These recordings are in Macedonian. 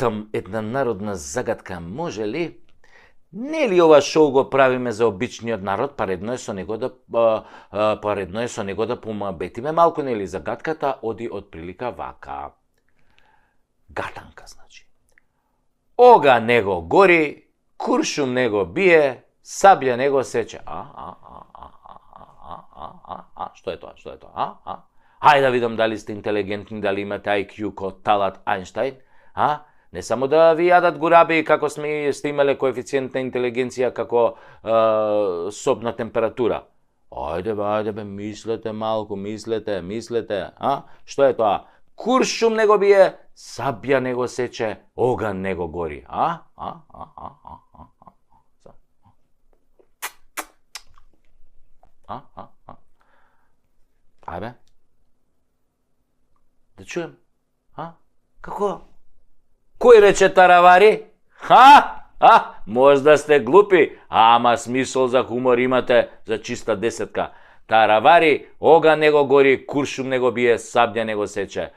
питам една народна загадка, може ли? Нели ова шоу го правиме за обичниот народ, па редно е со него да помабетиме малку, нели? Загадката оди од прилика вака. Гатанка, значи. Ога него гори, куршум него бие, сабља него сече. Што е тоа? Што е тоа? Хајде да видам дали сте интелигентни, дали имате IQ ко Талат Ајнштајн, Не само да ви јадат гураби како сте имале коефициент на интелигенција како собна температура. Ајде бе, мислете малку, мислете, Што е тоа? Куршум него бие, сабја него сече, оган него гори, Ајбе? Да чуем? Како? Кој рече таравари? Можда сте глупи, ама смисол за хумор имате за чиста десетка. Таравари, оган него гори, куршум него бие, сабља него сече.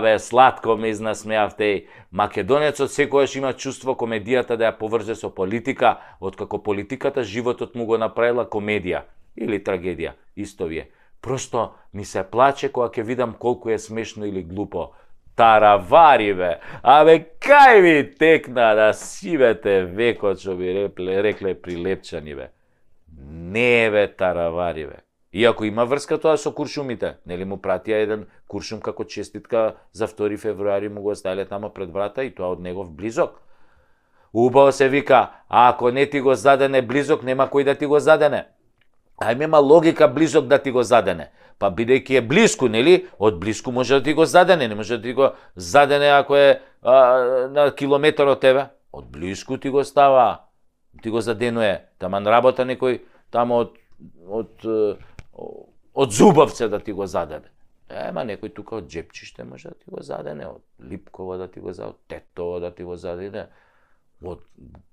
Бе, сладко ме изнасмеавте. Македонецот секојаш има чувство комедијата да ја поврзе со политика, откако политиката животот му го направила комедија или трагедија, исто вие. Просто ми се плаче кога ќе видам колку е смешно или глупо. Таравари, бе! Кај ви текна да сивете векот, што би рекле прилепчани, бе? Не, бе, таравари, бе. Иако има врска тоа со куршумите, нели му пратија еден куршум како честитка за 2 февруари, му го оставиле тамо пред врата и тоа од негов близок. Убаво се вика, ако не ти го задене близок, нема кој да ти го задене. Има логика близок да ти го задене. Па бидејќи е блиску, нели? Од блиску може да ти го задене, не може да ти го задене ако е на километар од тебе. Од блиску ти го става, ти го заденуе. Таман работа некој тамо од Зубовце да ти го задене. Ема некој тука од Джепчиште може да ти го задене, од Липково да ти го задене, од Тетово да ти го задене, од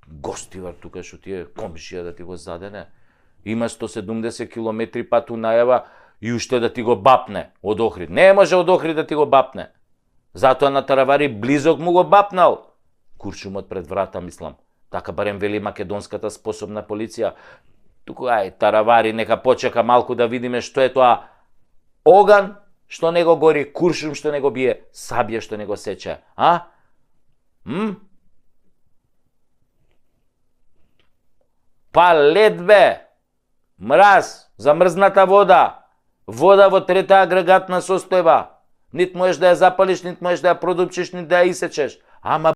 Гостивар тука што ти е комшија да ти го задене. Има 170 километри пат у најава и уште да ти го бапне од Охрид. Не може од Охрид да ти го бапне. Затоа на таравари близок му го бапнал. Куршумот пред врата, мислам. Така барем вели македонската способна полиција. Тука таравари, нека почека малку да видиме што е тоа. Оган што него гори, куршум што него бие, сабја што него сече. Па лед, бе! Мраз, замрзната вода. Вода во 3-та агрегатна состојба. Нит можеш да ја запалиш, нит можеш да ја продупчиш, нит да ја исечеш. Ама